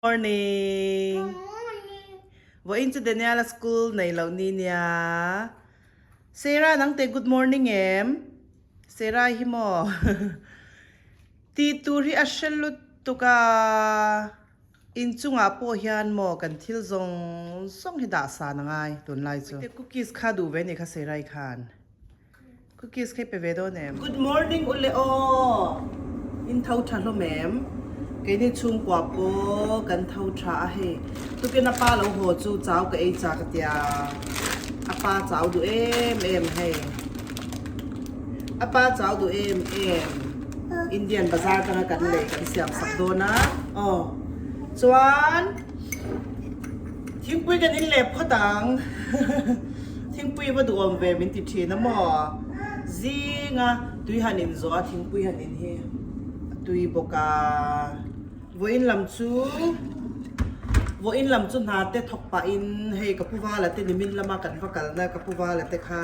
Morning. Vawiin chu Daniela school nei loh ni nia. Sarah nang te good morning em? Sarah hi maw? Tih tur hi a hre lutuk a. Inchungah pawh hian maw kan thil zawng zawng hi dah san a ngai tunlai chu. Cookies kha duh ve ni kha Sarah i khan. Cookies khi pe ve dawn em? Good morning ule aw! In tho tha hlawm em? Keini chhungkua pawh kan tho tha a hei. Tukin a pa lo haw chu chau ka ei chak a tia. A pa chau duh em em hei. A pa chau duh em em. Indian bazar tanga kan lei kan siam sak dawn a. Aw. Chuan Thingpui kan in leh phawt ang. Thingpui va duhawm ve min ti thin a maw? Zinga tui han in zawh a thingpui han in hi a tui bawk a. Vawiin lam chu Vawiin lam chu hna te thawk pahin hei ka pu vala te nimin lama kan va kalna ka pu vala te kha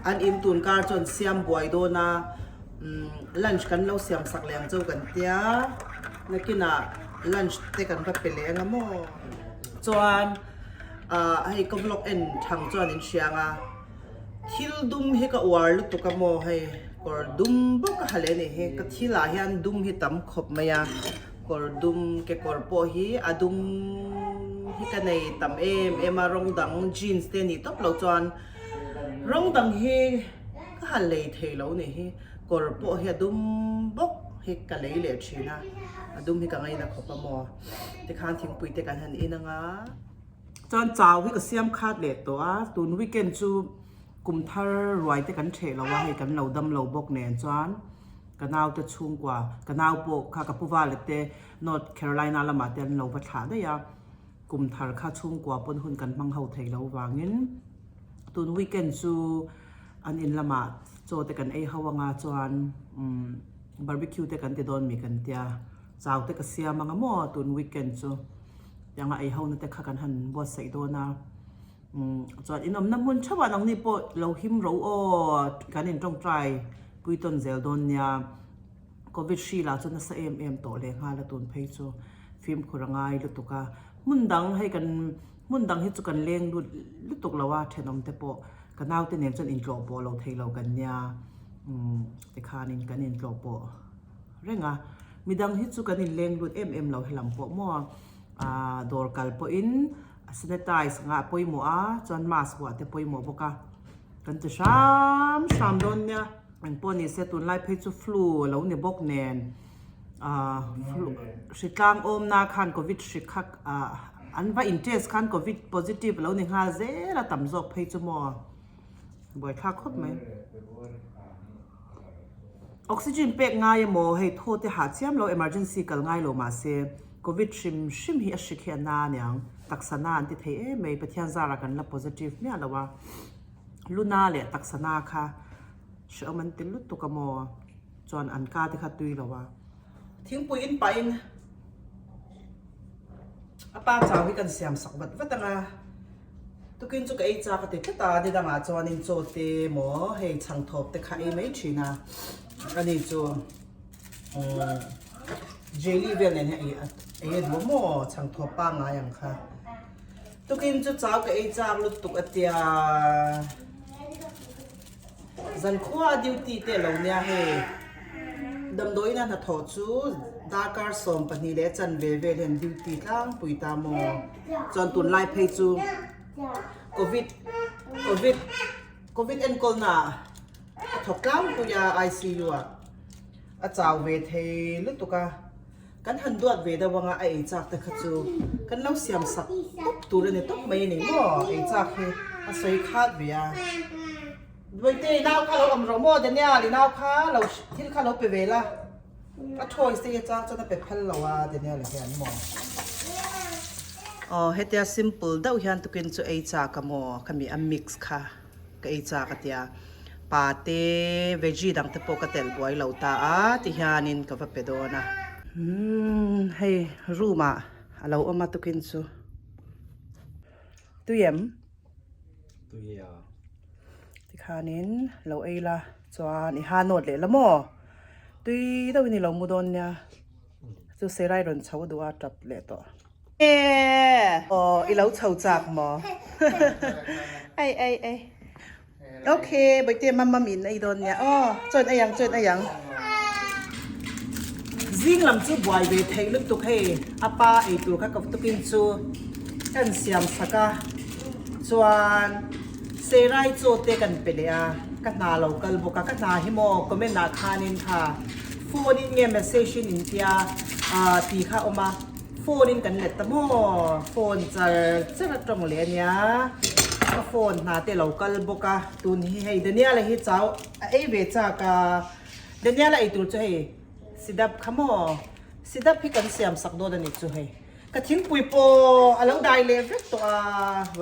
an in tun kar chu an siam buai dawn a lunch kan lo siam sak leh ang chauh kan tia nakinah lunch te kan va pe leh ang a maw? Chuan ah hei ka vlog en thang chuan in hria ang a, thil dum hi ka uar lutuk a maw hei kawr dum bawk a ha leh a nih hi, ka thil ah hian dum hi tam khawp mai a, kawr dum kekawr pawh hi a dum hi ka nei tam em em a, rawng dang jeans te a nih tawp loh chuan rawng dang hi ka han lei thei lo a nih hi, kawr pawh hi a dum bawk hi ka lei leh thin a, a dum hi ka ngaina khawp a maw. Tikhan thingpui te kan han in anga. Chuan chau hi ka siam khat leh tawh a, tun weekend chu kum thar ruai te kan theh lo a, hei kan lo dam lo bawk nen chuan ka nau te chhungkua, ka nau pawh kha ka pu vala te North Carolina lamah te an lo va thlah daih a, kum thar kha chhungkua pawn hun kan hmang ho thei lo vangin tun weekend chu an in lamah chaw te kan ei ho anga chuan umm barbecue te kan ti dawn mi kan tia. Chau te ka siam anga maw tun weekend chu tianga ei ho na te kha kan han buatsaih dawn a umm chuan in awmna hmun theuh ah nangni pawh lo him ro aw kan in tawngtai pui tawn zel dawn nia covid hri lah chu nasa em em tawh leh nghal a tun phei chu fimkhur a ngai lutuk a hmun dang hei kan hmun dang hi chu kan leng lut lutuk lo a thenawm te pawh ka naute nen chuan intlawh pawh lo thei lo kan nia umm tikhanin kan intlawh pawh. reng a, midang hi chu kan inleng lut em em lo helam pawh maw ah dawr kal pawhin a sanitize nghah pawimawh a chuan mask vuah te pawimawh bawk a kan ti hram hram dawn nia engpawh ni se tunlai phei chu flu a lo ni bawk nen ah flu hri tlang awmna khan covid hri kha ah an va in test khan covid positive a lo ni nghal zel a tam zawk phei chu maw. Buaithlak khawp mai. Oxygen pek ngai emaw hei thaw te hah chiam lo emergency kal ngai lo mahse covid hrim hrim hi a hrik hi a na aniang taksa na an ti thei em mai Pathian zarah kan la positive miah lo a luna leh taksa na kha hrehawm an ti lutuk a maw chuan an ka te kha tui lo a. Thingpui in pahin a pa chau hi kan siam sak vat vat ang a. Tukin chu ka ei chak a ti tlat a, ni dangah chuanin chaw te maw hei chhangthawp te kha ei mai thin a, ani chu umm jelly vel nen hian ei ei a duh maw chhangthawp pangngai ang kha. Tukin chu chau ka ei chak lutuk a tia. Zankhua a duty te a lo nia hei damdawiin a hnathawh chu darkar 12 leh chanve vel hian duty tlangpui ta maw chuan tunlai phei chu covid covid covid enkawlna ah a thawk tlangpui a ICU ah a chau ve thei lutuk a. Kan han duat ve deuh anga a ei chak te kha chu kan lo siam sak tawp tur a ni tawp mai a ni maw ei chak hi a sawi khat ve a. Duaite i nau kha lo awm rawh maw Daniel i nau kha lo thil kha lo pe ve la a toys te hi a chang chuan a pe phal lo a Daniel a hian maw. Aw hetia simple deuh hian tukin chu ei chak a maw khami a mix kha. Ka ei chak a tia, pa te veggie dang te pawh ka telh buai lo ta a ti hianin ka va pe dawn a. Umm hei room ah a lo awm a tukin chu tui em? Tui a. Tikhanin lo ei la chuan i ha nawt leh la maw? Tui deuhin i lo mu dawn nia. Chu Serai rawn chho duh a tap leh tawh. E aw i lo chho chak maw ai ai ai ok bawihte mama min ei dawn nia aw chuan ei ang chuan ei ang zing lam chu buai ve theih lutuk hei a pa ei tur kha ka tukin chu kan siam sak a chuan Serai chaw te kan pe leh a ka hna lo kal bawk a ka hna hi maw comment ah khanin kha phone in nge message in in tia ah tih kha a awm a. Phone in kan let ta maw? Phone char char a tawng leh a nia. Ka phone hna te lo kal bawk a, tun hi hei Daniel-a hi chau a ei ve chak a, Daniel-a ei tur chu hei sidap kha maw? Sidap hi kan siam sak dawn a ni chu hei. Ka thingpui pawh a lo dai leh vek tawh a,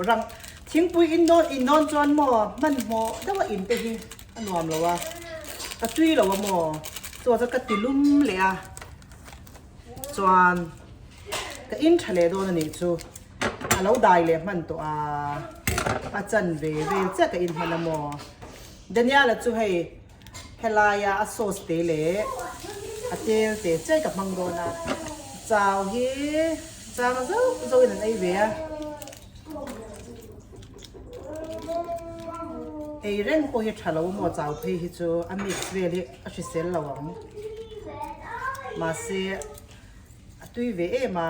rang thingpui in dawn in dawn chuan maw hmanhmawh deuh a in te hi a nuam lo a, a tui lo a maw? Chuan ka ti lum leh a. Chuan ka in tha leh dawn a nih chu a lo dai leh hman tawh a, a chan ve vel chiah ka in hman a maw. Daniel-a chu hei helaia a sauce te leh a tel te chiah ka hmang dawn a, chau hi chang zauh zauh in an ei ve a. Ei reng pawh hi tha lo maw chau phei hi chu a mix vel hi a hrisel lo ang mahse a tui ve em a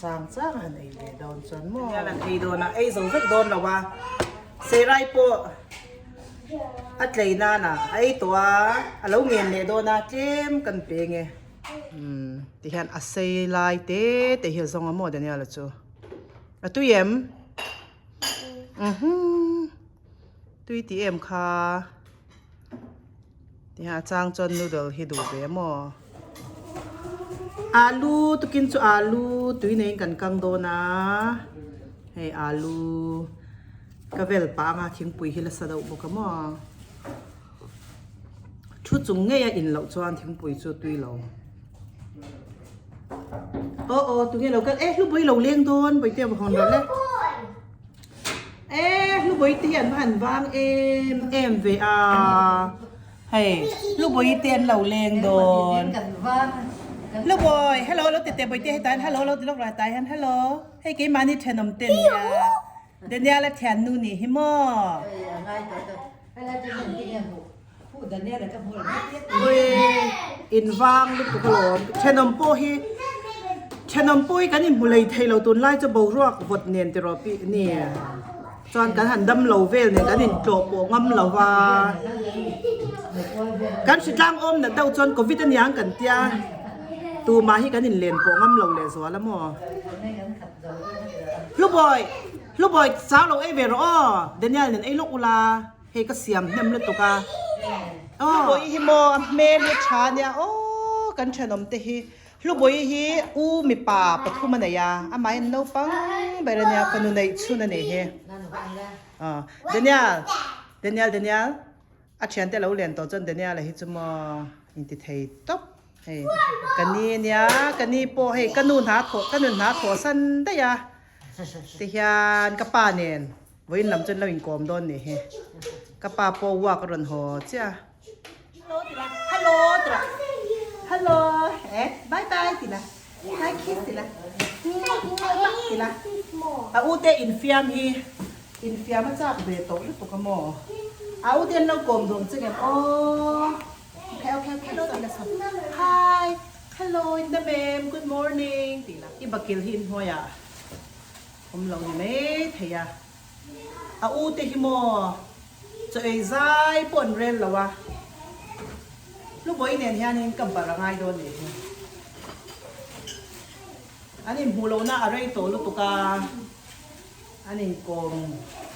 chang chang a han ei ve dawn chuan maw an ei dawn a ei zo vek dawn lo a Serai pawh a tlei nan a a ei tawh a a lo ngen leh dawn a tlem kan peng e umm tihian a sei lai te te hi a zawng a maw Daniel-a chu. A tui em? Uhmm tui tih em kha tiha a chang chuan noodle hi duh ve maw? Alu tukin chu alu tui neiin kan kang dawn a hei alu ka vel pah anga thingpui hi la sa deuh bawk a maw? Thu chung ngei a in loh chuan thingpui chu tui lo. Aw aw tunge lo kal e hlubui lo leng dawn bawihte a hawn rawh le. E hlubui te hi an va han vang em em ve a hei hlubui te an lo leng dawn. Hlubui hello lo ti teh bawihte hetah hian hello lo ti lawk rawh hetah hian hello hei keimahni thenawm te nia. Daniel-a thiannu nih hi maw? Ui, in vang lutuk alawm. Thenawm pawh hi, thenawm pawh hi kan inhmu lei thei lo tunlai chu boruak vawt nen tiraw pi ni. Chuan kan han dam lo vel nen kan intlawh pawh ngam lo va. Kan hritlang awm nat deuh chuan covid aniang kan tia tumah hi kan inlen pawh ngam lo lehzual a maw? Hlubawi Hlubawi chau lo ei ve rawh aw Daniel nen ei lawk ula hei ka siam hnem lutuk a aw Hlubawi hi maw a hmel hi a tha ania aw kan thenawm te hi Hlubawi hi u mipa pathum a nei a amah hian naupang ber ania fanu neih chhun a nih hi aw Daniel Daniel Daniel A thiante lo len tawh chuan Daniel-a hi chu maw inti thei tawp hei ka ni ania ka ni pawh hei ka nu hna thawh ka nun hna thawh san daih a tihian ka pa nen vawiin lam chuan lo inkawm dawn nih hi ka pa pawh work a rawn haw chiah a hello ti la hello ti la hello eh bye bye ti la bye kiss ti la ti la a u te infiam hi. Infiam a chak ve tawh lutuk a maw? A u te an lo kawm duang che ngem aw. Okay okay okay hello tih la saw. Hi hello in the ma'am good morning tih la. I bakil hi inhnuai ah awm lo ni mai thei a. A u te hi maw chaw ei zai pawh an rel lo a. Hlubawi nen hianin ka bar a ngai dawn nih hi. An inhmuh lohna a rei tawh lutuk a. An inkawm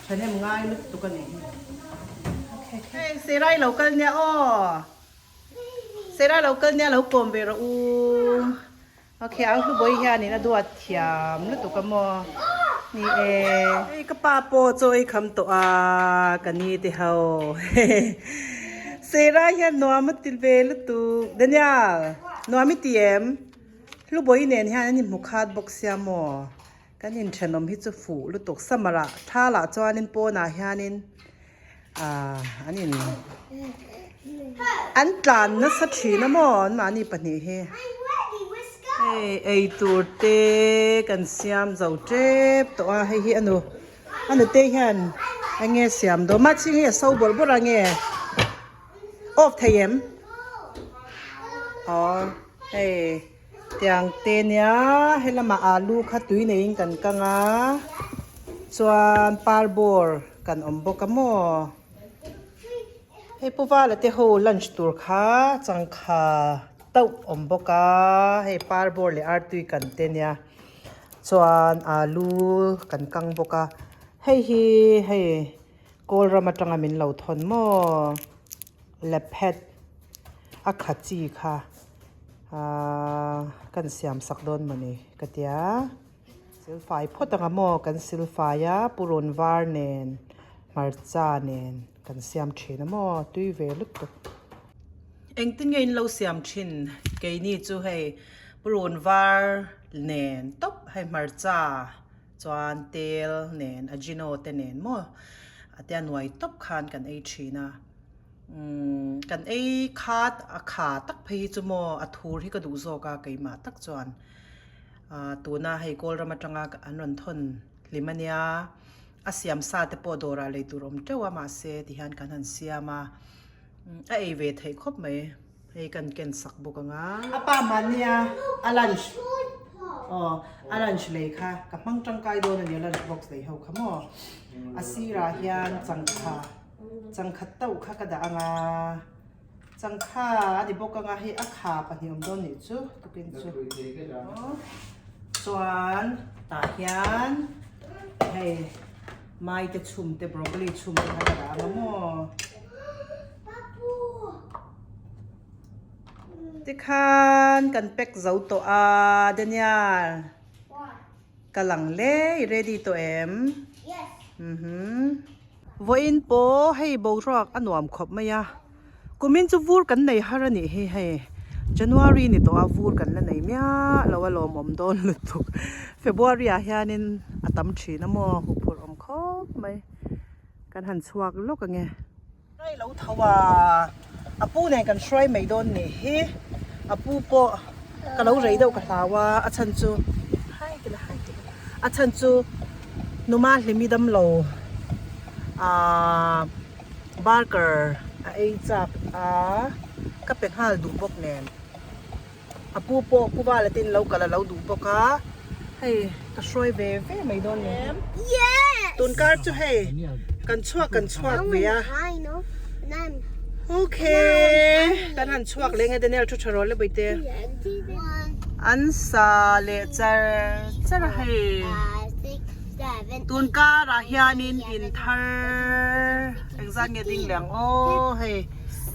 thahnem ngai lutuk a nih hi. Hei Serai lo kal nia aw. Serai lo kal nia lo kawm ve rawh u. Okay, ang hlubawi hianin a duat thiam lutuk a maw. Ni e. Hei ka pa pawh chaw ei kham tawh a ka ni te ho. Serai hian nuam a ti ve lutuk. Daniel, nuam i ti em? Hlubawi nen hian an inhmu khat bawk sia maw. Kan inthenawm hi chu fuh lutuk summer ah thal ah chuanin pawnah hianin ahh an in an tlan nasa thin a maw an mahni pahnih hi. Hei eitur te kan siam zo tep tawh a hei hi a nu a nute hian eng nge siam dawn mahse hei a so bawrh bawrh ang nge off thei em aw hei tiang te nia helamah alu kha tui neiin kan kang a chuan parbawr kan awm bawk a maw. Hei Pu Vala te ho lunch tur kha changkha tauh awm bawk a, hei parbawr leh artui kan te nia chuan alu kan kang bawk a, hei hi hei kawl ram atanga min lo thawn maw lephet a kha chi kha ahh kan siam sak dawn mawni ka tia. Silfai phawt anga maw kan silfai a purun var nen hmarcha nen kan siam thin a maw tui ve lutuk. Engtin nge in lo siam thin keini chu hei purun var nen tawp hei hmarcha chuan tel nen ajino te nen maw a tia nuai tawp khan kan ei thin a umm kan ei khat a kha tak phei hi chu maw a thur hi ka duh zawk a keimah tak chuan. Ahh tuna hei kawl ram atanga an rawn thawn hlim ania a siam sa te pawh dawrah lei tur awm teuh a mahse tihian kan han siam a a ei ve theih khawp mai hei kan ken sak bawk ang a. A pa mahnia a lunch aw a lunch lei kha ka hmang tangkai dawn ania lunch box lei ho kha maw a sirah hian changkha changkhat tauh kha ka dah ang a. Changkha a ni bawk anga hei a kha pahnih awm dawn nih chu tukin chu chuan tah hian hei mai te chhum te broccoli chhum te kha ka dah anga maw tikhan kan pack zo tawh a Daniel ka lang le i ready tawh em mhm. Vawiin pawh hei boruak a nuam khawp mai a, kumin chu vur kan nei har a nih hi hei January ni tawh a vur kan la nei miah lo a lawmawm dawn lutuk February ah hianin a tam thin a maw huphurh awm khawp mai kan han chhuak lawk ang e. Hei lo tho a, a pu nen kan hruai mai dawn nih hi a pu pawh ka lo rei deuh ka hlau a a chhan chu a chhan chu. Numa hlimi damlo aaa burger a ei chak a ka pe nghal duh bawk nen a pu pawh pu vala te in lo kal a lo duh bawk a hei ka hruai ve ve mai dawn ni tun kar chu hei kan chhuak kan chhuak ve a okay kan han chhuak leh nge Daniel thu tha rawh le bawihte. An sa leh char char a hei. Tun karah hianin in thar engzat nge ding leh ang aw hei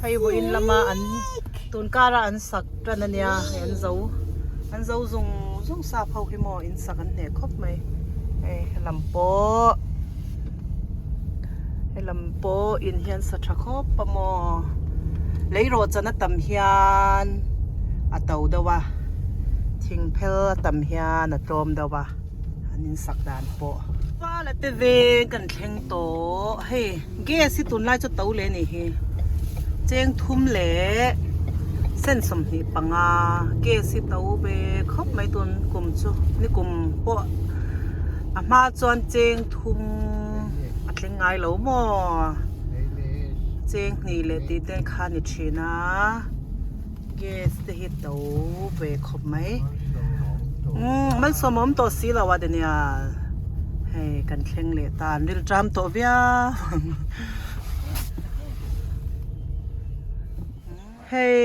hei vawiin lama an tun kara an sak tan ania hei an zo an zo zung zung sap ho hi maw in sak an hneh khawp mai hei helam pawh helam pawh in hian sa tha khawp a maw leirawh chan a tam hian a to deuh a thing phel a tam hian a tlawm deuh a an in sak dan pawh vala te veng kan thleng tawh hei gas hi tunlai chu to leh a nih hi cheng thum leh sen 25 gas hi to ve khawp mai tun kum chu nikum pawh a hma chuan cheng thum a thleng ngai lo maw cheng hnih leh tih te kha a ni thin a gas te hi to ve khawp mai umm malsawm a awm tawh si lo a Daniel hei kan thleng leh ta an rilṭam tawh viau ang. Hei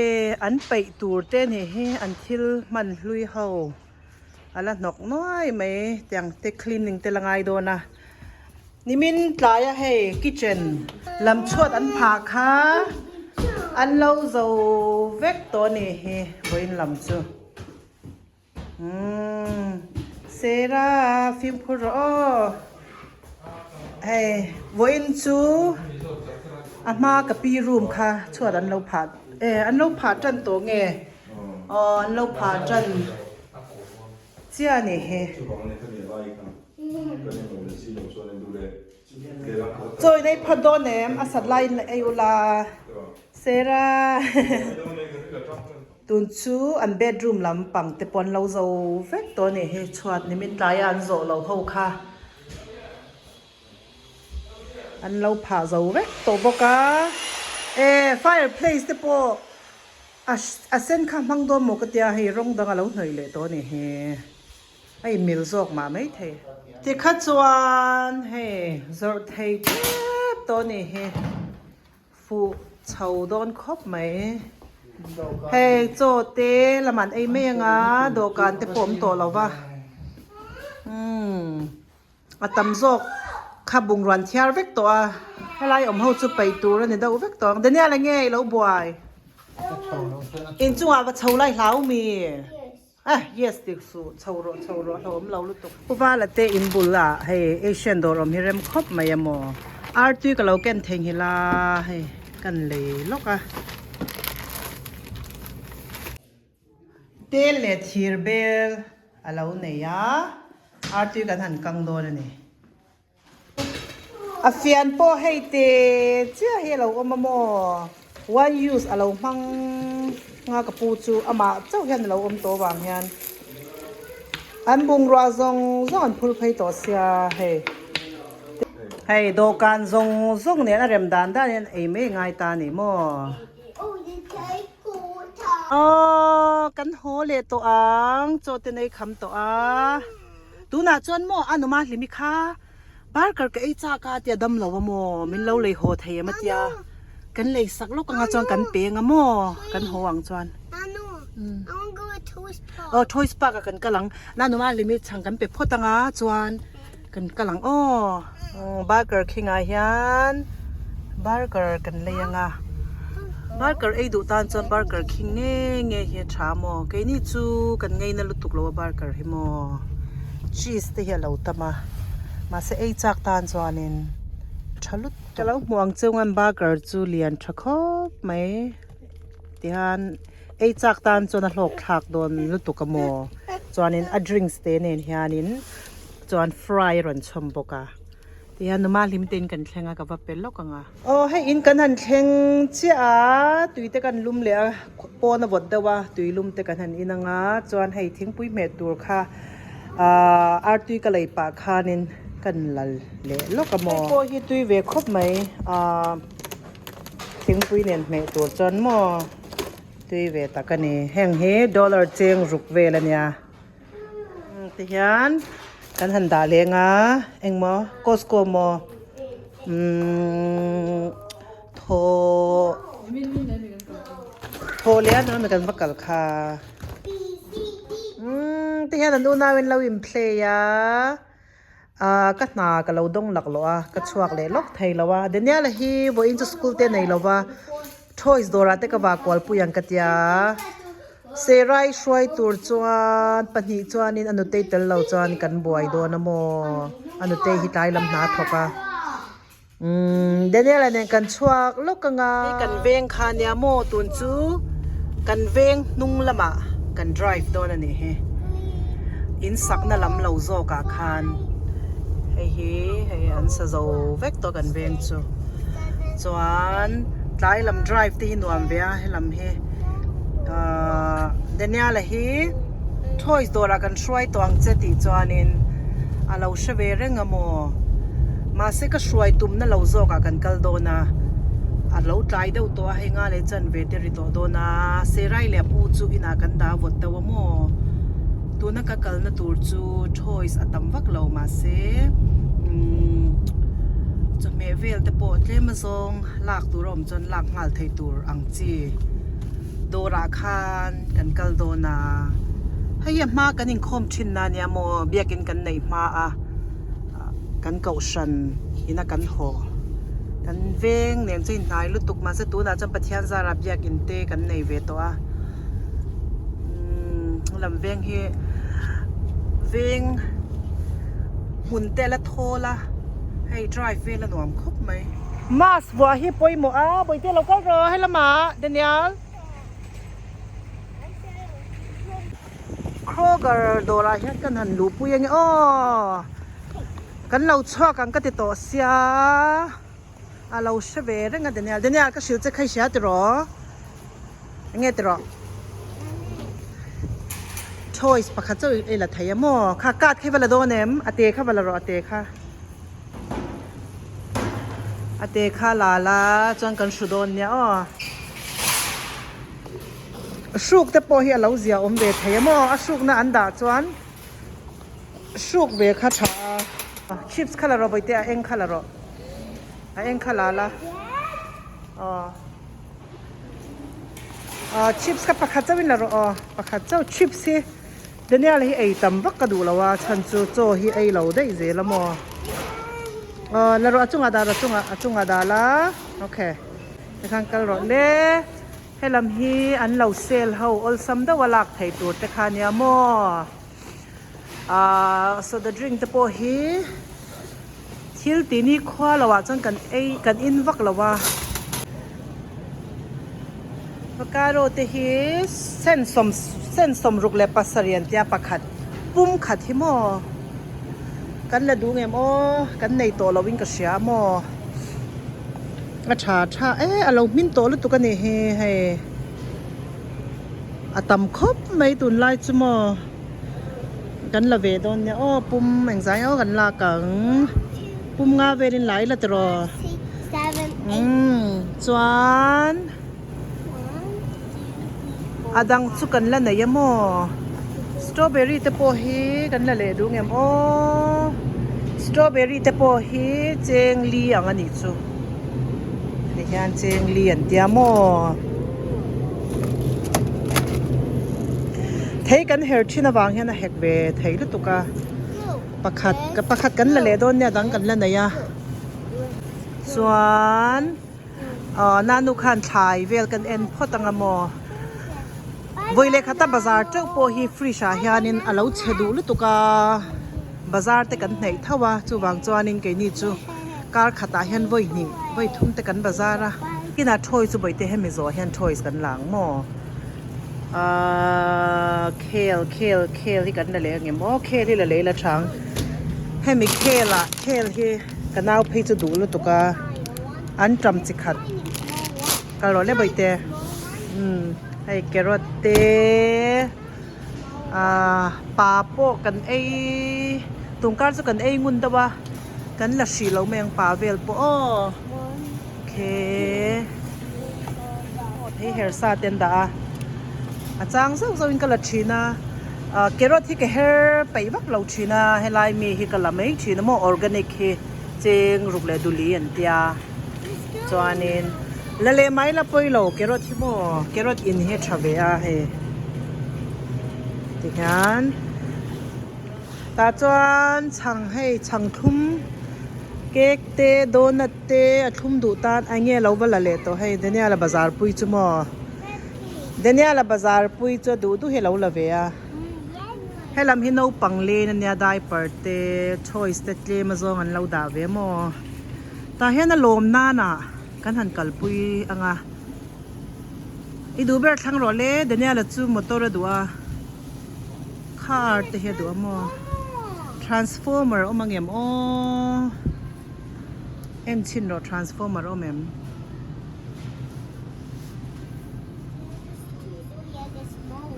an peih tur te nih hi an thil hman hlui ho a la hnawk nuai mai tiang te cleaning te la ngai dawn a nimin tlaia hei kitchen lam chhuat an phah kha an lo zo vek tawh a nih hi vawiin lam chu umm Sera fimkhur rawh aw hei vawiin chu a hma ka pi room kha chhuat an lo phah e an lo phah tan tawh nge. Aw an lo phah tan chiah a nih hi. Chawi nei phawt dawn em a sat laiin ei ula Sarah. Tun chu an bedroom lam pang te pawh an lo zo vek tawh a ni hi chhuat nimin tlaia an zawh loh ho kha an lo phah zo vek tawh bawk a. E fireplace te pawh a a sen kha hmang dawn maw ka tia hei rawng dang a lo hnawih leh tawh a ni hi. A inmil zawk mah maithei. Tikha chuan hei zawrh thei tep tawh a nih hi. Fuh chho dawn khawp mai. Hei chaw te lam an ei mai anga dawhkan te pawh awm tawh lo va. Umm a tam zawk kha bungraw an thiar vek tawh a. Helai awm ho chu paih tur a ni deuh vek tawh ang. Daniel enge i lo buai? Inchungah va chho lai hlau mi? Ah yes dik suh chho rawh chho rawh hlauhawm lo lutuk. Pu Vala te in bul ah hei Asian dawr awm hi rem khawp mai a maw. Artui ka lo ken theihnghilh a hei kan lei lawk a. Tel leh thir bel a lo nei a artui kan han kang dawn a ni. A fian pawh hei te chiah hi a lo awm a maw? One use a lo hmang nga ka pu chu amah chauh hian a lo awm tawh avang hian an bungrua zawng zawng an phur phei tawh sia hei. Hei dawhkan zawng zawng nen a rem dan dan hian ei mai ngai ta a ni maw? Aw kan haw leh tawh ang chaw te nei kham tawh a. Tunah chuan maw a numa hlimi kha Barker ka ei chak a tia dam lo a maw min lo lei haw thei em a tia kan lei sak lawk anga chuan kan peng a maw kan haw ang chuan aw toys park ah kan kal ang na numa hlimi chhang kan pe phawt anga chuan kan kal ang aw Barker khingah hian Barker kan lei anga Barker ei duh tan chuan Barker khing nge nge hi a tha maw keini chu kan ngeina lutuk lo a Barker hi maw cheese te hi a lo tam a mahse ei chak tan chuanin tha lutuk ka lo hmuh ang chungan Barker chu lian tha khawp mai tihian ei chak tan chuan a hlawk thlak dawn lutuk a maw chuanin a drinks te nen hianin chuan fry a rawn chhawm bawk a. Tihian numa hlim tein kan thleng a ka va pe lawk ang a. Aw hei in kan han thleng chiah a tui te kan lum leh a pawn a vawt deuh a tui lum te kan han in ang a chuan hei thingpui hmeh tur kha ahh artui ka lei pah khanin kan la leh lawk a maw. Hei pawh hi tui ve khawp mai ahh thingpui nen hmeh tur chuan maw tui ve tak a ni heng hi dollar cheng ruk vel a nia. Tihian kan han dah leng a engmaw Costco maw umm thaw thaw leh a ni kan va kal kha umm tihian an unau in lo in play a ah ka hna ka lo dawng lak lawh a ka chhuak leh lawk thei lo a Daniel a hi vawiin chu school te nei lo va toys dawrah te ka vah kual pui ang ka tia Serai hruai tur chuan pahnih chuanin a nutei tel lo chuan kan buai dawn a maw a nutei hi tlai lam hna thawk a umm Daniel a nen kan chhuak lawk anga hei kan veng kha nia maw tun chu kan veng hnung lamah kan drive dawn a nih hi in sakna lam lo zawk ah khan hei hi hei an sa zo vek tawh kan veng chu chuan tlai lam drive te hi nuam ve a helam hi ahh Daniel a hi toys dawrah kan hruai tawh ang che tih chuanin a lo hre ve reng a maw mahse ka hruai tumna lo zawkah kan kal dawn a a lo tlai deuh tawh a hei nga leh chan ve te ri tawh dawn a Serai leh a pu chu inah kan dah vawt deuh a maw tuna ka kalna tur chu toys a tam vak lo mahse umm chawhmeh vel te pawh tlem azawng lak tur a awm chuan lak nghal thei tur ang chi dawrah khan kan kal dawn a hei hi a hma kan inkhawm thin na ania maw biakin kan neih hma a kan kohhran ina kan haw kan veng nen chu inhnai lutuk mahse tunah chuan Pathian zara biakin te kan nei ve tawh a umm lam veng hi veng hmun te a la thawl a hei drive vel a nuam khawp mai. Mask vuah hi pawimawh a bawihte lo kal rawh helamah Daniel. Kroger dawrah hian kan han luhpui ange aw kan lo chhuak ang ka ti tawh sia a lo hre ve reng a Daniel Daniel ka hrilh che kha i hria tiraw enge tiraw. Choice pakhat chauh i la thei a maw? Kha card kha i va la dawn em? A te kha va la rawh a te kha. A te kha la la chuan kan hru dawn nia aw. Hruk te pawh hi a lo zia awm ve thei a maw? A hrukna an dah chuan hruk ve kha tha a. Chips kha la rawh bawihte a eng kha la rawh. A eng kha la la. Aw. Aw chips kha pakhat chauh in la rawh aw pakhat chauh chips hi Daniel hi ei tam vak ka duh lo a chhan chu chaw hi ei lo daih zel a maw aw la rawh a chungah dah rawh a chungah a chungah dah la okay tikhan kal rawh le helam hi an lo sale ho awlsam deuh a lak theih tur te kha nia maw ah soda drink te pawh hi. Thil tih ni khua lo ah chuan kan ei kan in vak lo a. Avocado te hi sensawm sensawm ruk leh pasarih an tia pakhat pum khat hi maw kan la duh ngem aw kan nei tawh lo in ka hria a maw a tha tha e a lo hmin tawh lutuk a nih hi hei a tam khawp mai tunlai chu maw. Kan la ve dawn nia aw pum engzai aw kan lak ang pum nga velin la ila tiraw umm chuan a dang chu kan la nei a maw strawberry te pawh hi kan la leh duh ngem aw strawberry te pawh hi cheng li ang a nih chu tihian cheng li an tia maw. Thei kan her thin avang hian a hek ve thei lutuk a pakhat pakhat kan la leh dawn nia dang kan la nei a chuan aw nanu khan thlai vel kan en phawt ang a maw vawi leh khata bazar teuh pawh hi fridge ah hianin a lo chhe duh lutuk a bazar te kan hnaih tho a chuvang chuanin keini chu kar khatah hian vawi hnih vawi thum te kan bazar a kinah toys chu bawihte hemi zawh hian toys kan la ang maw. Ahh khel khel khel hi kan la leh angem aw khel hi la leh ila tha ang hemi khel ah khel hi ka nau phei chu duh lutuk a an tam chi khat kal rawh le bawihte umm hei carrot te ahh pa pawh kan ei tun kar chu kan ei ngun deuh a kan la hrih loh mai ang pa vel pawh aw. Okay. Hei her sa te an dah a. A chang zauh zauh in ka la thin a. Ah carrot hi ka her peih vak lo thin a. Helai mi hi ka la mai thin a maw organic hi cheng ruk leh duli an tia. Chuanin la leh mai la pawi lo carrot hi maw carrot in hi a tha ve a hei. Tihian. Tah chuan chhang hei chhang thlum cake te donut te a thlum duh tan a enge lo va la leh tawh hei Daniel a bazar pui chu maw Daniel a bazar pui chu a duh duh hi a lo la ve a helam hi naupang len ania diaper te toys te tlem azawng an lo dah ve maw tah hian a lawm nan ah kan han kalpui ang a i duh ber thlang rawh le Daniel a chu motor a duh a. Car te hi a duh a maw transformer awm ang em aw en chhin rawh transformer awm em.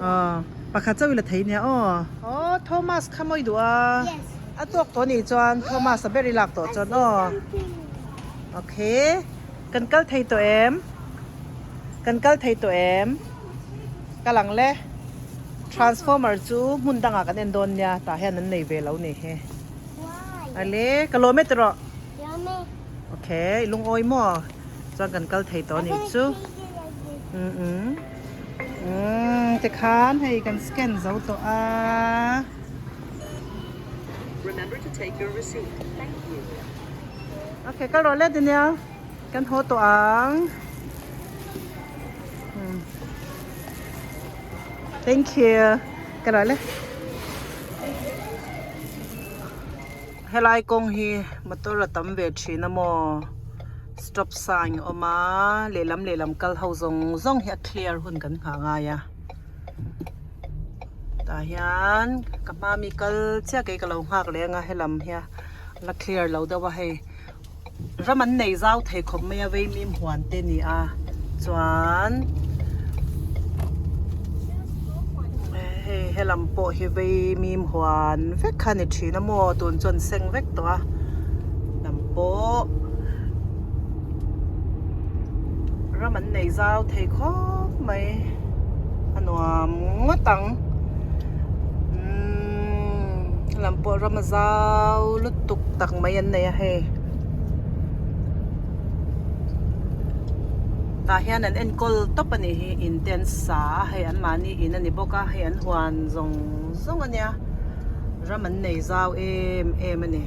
Aw pakhat chauh i la thei nia aw. Aw Thomas kha maw i duh a a tawk tawh anih chuan Thomas a ber i lak tawh chuan aw okay kan kal thei tawh em kan kal thei tawh em. Ka lang le. Transformer chu hmun dangah kan en dawn nia tah hian an nei ve lo ni hi. Ale ka lawm e tiraw. Okay i lungawi maw chuan kan kal thei tawh anih chu. Um um um tikhan hei kan scan zo tawh a. Okay kal rawh le Daniel kan haw tawh ang. Thank you. Ka rawh le. Helai kawng hi motor a tam ve thin a maw stop sign a awm a lehlam lehlam kal ho zawng zawng hi a clear hun kan nghah ngai a tah hian ka hma mi kal chiah kei ka lo nghak leh anga helam hi la clear lo deuh a hei. Ram an nei zau thei khawp mai a veimim huan te ni a chuan hei helam pawh hi vei mim huan vek kha a ni thin a maw tun chuan seng vek tawh a lam pawh ram an nei zau thei khawp mai a nuam ngawt ang umm helam pawh ram a zau lutuk tak mai an nei a hei tah hian an enkawl tawp a nih hi in te an sa a hei an mahni in a ni bawk a hei an huan zawng zawng a nia ram an nei zau em em a ni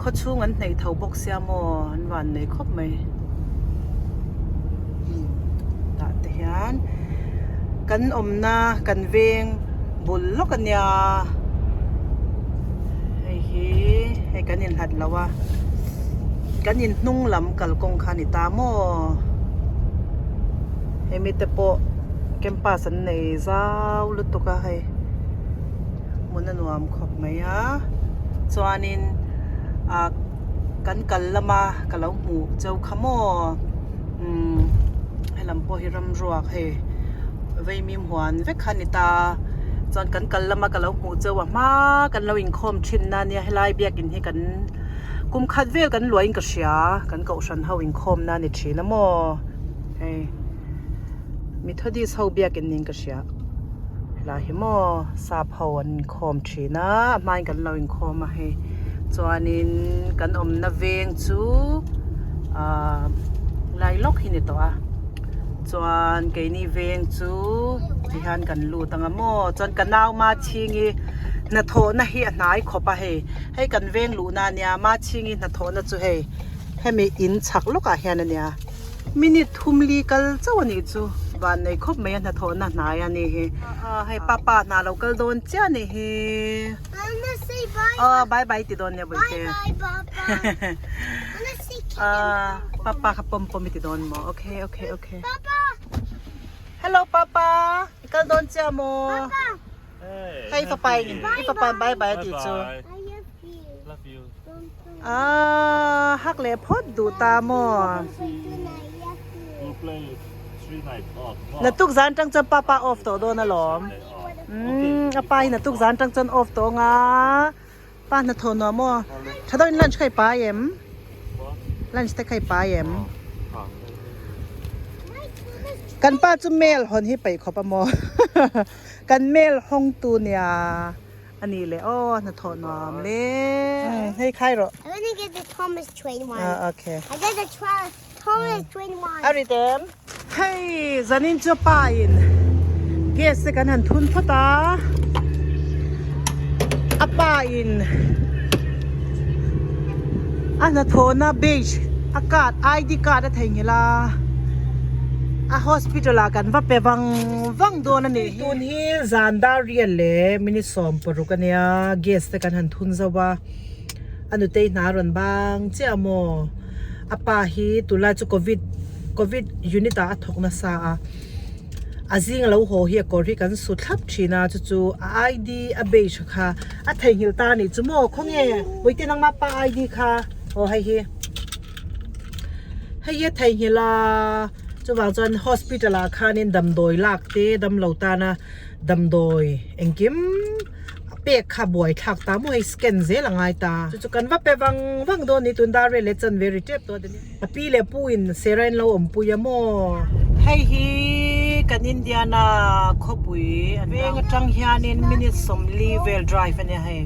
khaw chhung an hneih tho bawk sia maw an van nei khawp mai tah te hian kan awmna kan veng bul lawk a nia hei hi hei kan inhlat lo a kan inhnung lam kalkawng kha a ni ta maw hemi te pawh campus an nei zau lutuk a hei hmun a nuam khawp mai a chuanin ah kan kal lama ka lo hmuh cheu kha maw umm helam pawh hi ram ruak hei vaimim huan vek kha a ni ta chuan kan kal lama ka lo hmuh cheu a hma kan lo inkhawm thin na ania helai biakin hi kan kum khat vel kan luahin ka hria kan kohhran ho inkhawm na a ni thin a maw hei Methodist ho biakin niin ka hria helai hi maw sap ho an inkhawm thin a a hmain kan lo inkhawm a hei chuanin kan awmna veng chu ahh lai lawk hi ni tawh a chuan keini veng chu tihian kan lut ang a maw chuan ka nau Machhingi hnathawhna hi a hnai khawp a hei hei kan veng luhna a nia Machhingi hnathawhna chu hei hemi in chhak lawkah hian a nia. Minute thum li kal chauh a nih chu van nei khawp mai a hnathawhna hnai a nih hi hei papa hna lo kal dawn chiah a nih hi aw bye bye ti dawn nia bawihte papa kha pawm pawm i ti dawn maw okay okay okay hello papa i kal dawn chiah maw hei fapa in i fapa in bye bye a tih chu. Aaa hak leh phawt duh ta maw? Natuk zan tang chuan papa off tawh dawn alawm. Umm a pa hi natuk zan tang chuan off tawh anga pa hnathawh nuam maw? Tha deuhin lunch kha i pai em? Lunch te kha i pai em? Kan pa chu mail hawn hi peih khawp a maw? Kan mail hawng tu nia. A nih leh aw hnathawh nuam le. Hei khai rawh. I want to get the Thomas train one. Ah okay. I get the Thomas train one. A ri tem. Hei zanin chu pa in gas te kan han thun phawt a. A pa in a hnathawhna badge a card ID card a theihnghilh a. A hospital ah kan va pe vang vang dawn a nih hi. Tun hi zan dar rial leh minute 60 a nia gas te kan han thun zauh a a nutei hna a rawn bang chiah a maw a pa hi tunlai chu covid covid unit ah a thawk nasa a a zing a lo haw hi a kawr hi kan su thlap thin a chu chu a ID a badge kha a theihnghilh ta a nih chu maw khawnge puite nangma pa ID kha aw hei hi. Hei hi a theihnghilh a chuvang chuan hospital ah khanin damdawi lak te damlo tana damdawi engkim pek kha buai thlak ta maw hei scan zel a ngai ta chu chu kan va pe vang vang dawn ni tun dar vel leh chan ve ri tep tawh a a pi leh pu in serain lo awmpui a maw. Hei hi kan Indiana khawpui veng atang hianin minute 40 vel drive a nia hei.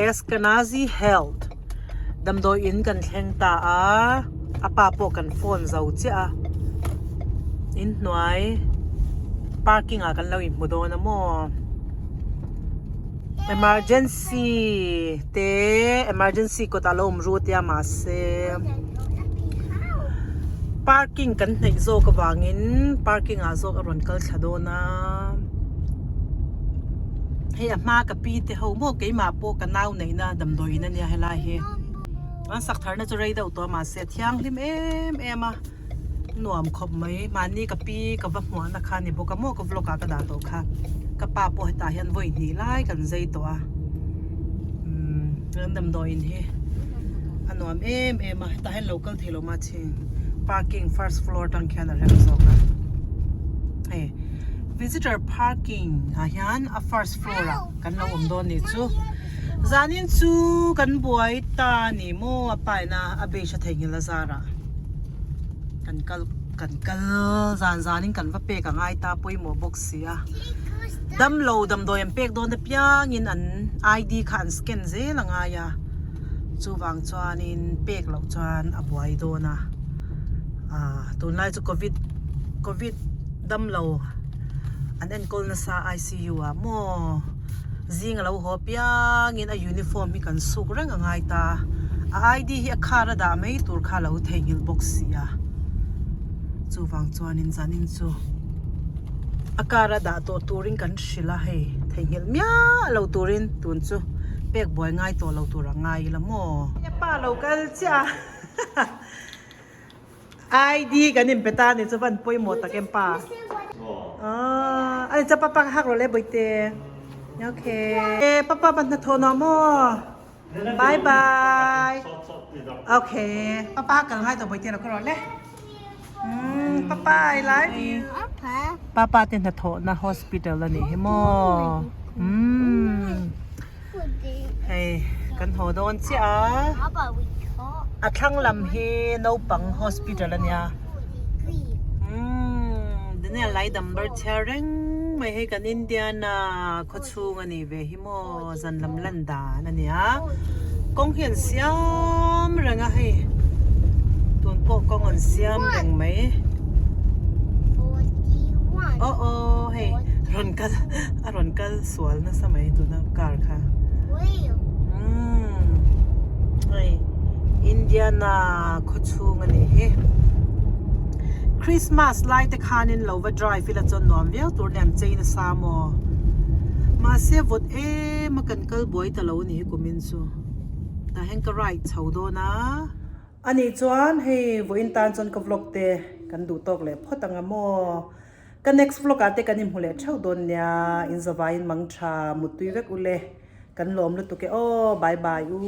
Eskenazi Health damdawi in kan thleng ta a a pa pawh kan phone zo chiah a inhnuai parking ah kan lo inhmu dawn a maw emergency te emergency kawt ah lo awm ru tia mahse parking kan hnaih zawk avangin parking ah zawk a rawn kal thla dawn a. Hei a hma ka pi te ho maw keimah pawh ka nau neihna damdawi in ania helai hi an sak tharna chu rei deuh tawh a mahse a thianghlim em em a nuam khawp mai mahni ka pi ka va hmuahna kha a ni bawk a maw ka vlog ah ka dah tawh kha ka pa pawh hetah hian vawi hnih lai kan zai tawh a umm an damdawi in hi a nuam em em a hetah hian lo kal thei lo mahse parking first floor atang khian a rem zawk a hei. Visitor parking ah hian a first floor ah kan lo awm dawn nih chu. Zanin chu kan buai ta ni maw a paina a base a theihnghilh a zarah kan kal kan kal zan zanin kan va pek a ngai ta pawimawh bawk si a. Damlo damdawi an pek dawn apiangin an ID kha an scan zel a ngai a chuvang chuanin pek loh chuan a buai dawn a ah tunlai chu covid covid damlo an enkawl nasa I_C_U ah maw zing a lo haw apiangin a uniform hi kan suk reng a ngai ta a I_D hi a car a dah mai tur kha a lo theihnghilh bawk si a chuvang chuanin zanin chu. A car a dah tawh turin kan hrilh a hei theihnghilh miah lo turin tun chu pek buai ngai tawh lo tur a ngai ila maw. Pa lo kal chiah a ID kan inpe ta ni chu van pawimawh tak em pa. Aw ani chu papa ka hak rawh le bawihte okay papa pa hnathawh nuam maw bye bye okay papa kal ngai tawh bawihte lo ka rawh le. Umm papa I love you. Papa te hnathawhna hospital a nih hi maw. Umm hei kan haw dawn chiah a. A thlang lam hi naupang hospital a nia. Umm Daniel lai dam bar chhiar reng mai hei kan Indiana khawchhung a nih ve hi maw zan lam lan dan a nia. Kawng hi an siam reng a hei tun pawh kawng an siam reng mai aw aw hei rawn kal a rawn kal sual nasa mai tuna car kha umm hei Indiana khawchhung a nih hi Christmas lai te khanin lo va drive ila chuan nuam viau tur nen chei nasa maw mahse vawt em a kan kal buai ta lo a ni hi kumin chu tah hian ka ride chho dawn a. A nih chuan hei vawiin tan chuan ka vlog te kan duh tawk leh phawt ang a maw. Ka next vlog ah te kan inhmu leh theuh dawn nia in zavaiin mang tha muttui vek ule kan lawm lutuk e aw bye bye u.